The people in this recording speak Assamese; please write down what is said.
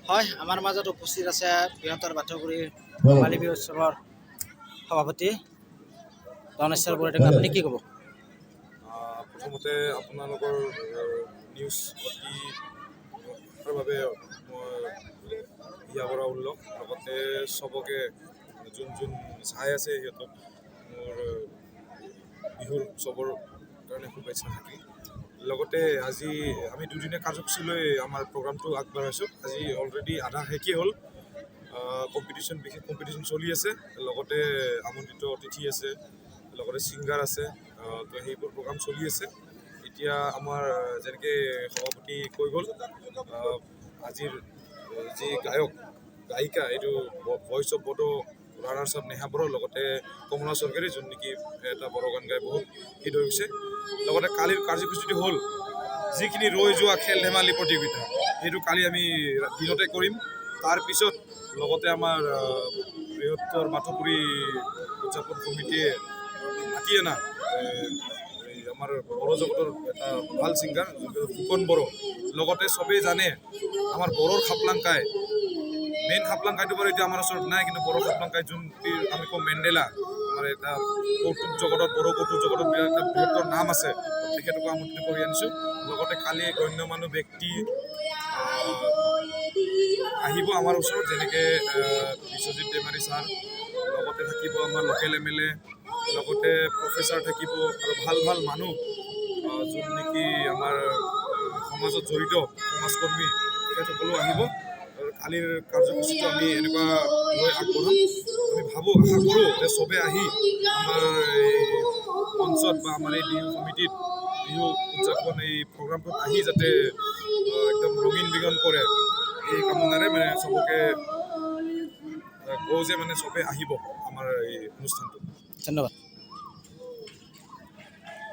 হয়, আমাৰ মাজত উপস্থিত আছে বৃহত্তৰ বাথৌগুৰি ৰঙালী বিহু উৎসৱৰ সভাপতি ধনেশ্বৰ বৰুৱা। আপুনি কি ক'ব? প্ৰথমতে আপোনালোকৰ নিউজ অতি বাবে মই হিয়া ভৰা উল্লাস, লগতে চবকে যোন যোন চাই আছে সিহঁতক মোৰ বিহুৰ চবৰ কাৰণে শুভেচ্ছা থাকিল। লগতে আজি আমি দুদিনীয়া কাৰ্যসূচী লৈ আমাৰ প্ৰগ্ৰামটো আগবঢ়াইছোঁ। আজি অলৰেডি আধা শেষেই হ'ল। কম্পিটিশ্যন, বিশেষ কম্পিটিশ্যন চলি আছে, লগতে আমন্ত্ৰিত অতিথি আছে, লগতে ছিংগাৰ আছে। তো সেইবোৰ প্ৰগ্ৰাম চলি আছে। এতিয়া আমাৰ যেনেকৈ সভাপতি কৈ গ'ল, আজিৰ যি গায়ক গায়িকা, এইটো voice of Bodo runners up Neha Bodo, লগতে কমলা চৰকাৰী, যোন নেকি এটা বড়ো গান গাই বহুত হিট হৈ গৈছে। লগতে কালিৰ কাৰ্যসূচীটো হ'ল যিখিনি ৰৈ যোৱা খেল ধেমালি প্ৰতিযোগিতা, সেইটো কালি আমি দিনতে কৰিম। তাৰপিছত লগতে আমাৰ বৃহত্তৰ বাথৌপুৰী উদযাপন সমিতিয়ে মাতি অনা এই আমাৰ বড়ো জগতৰ এটা ভাল ছিংগাৰ ফুকন বড়ো। লগতে চবেই জানে আমাৰ বড়োৰ খাপলাংকাই, মেইন খাপলাংকাইটো বাৰু এতিয়া আমাৰ ওচৰত নাই, কিন্তু বড়ো খাপলাংকাই যোনটি আমি কওঁ মেণ্ডেলা, আমাৰ এটা কৌতুক জগতত, বড়ো কৌতুক জগতত বিৰাট এটা বৃহত্তৰ নাম আছে, তেখেতকো আমন্ত্ৰিত কৰি আনিছোঁ। লগতে কালি গণ্যমান্য ব্যক্তি আহিব আমাৰ ওচৰত, যেনেকৈ বিশ্বজিৎ দৈমাৰী ছাৰ, লগতে থাকিব আমাৰ লোকেল এমএলএ, লগতে প্ৰফেচাৰ থাকিব আৰু ভাল ভাল মানুহ যোন নেকি আমাৰ সমাজত জড়িত সমাজকৰ্মী, তেখেতসকলো আহিব। আৰু কালিৰ কাৰ্যসূচীটো আমি এনেকুৱা লৈ আগবঢ়াম। আমি ভাবোঁ, আশা কৰোঁ যে চবে আহি আমাৰ এই মঞ্চত বা আমাৰ এই বিহু সমিতিত বিহু উদযাপন এই প্ৰগ্ৰামটোত আহি যাতে একদম ৰঙীন বিগন কৰে, এই কামনাৰে মানে চবকে কওঁ যে মানে চবে আহিব আমাৰ এই অনুষ্ঠানটোত। ধন্যবাদ।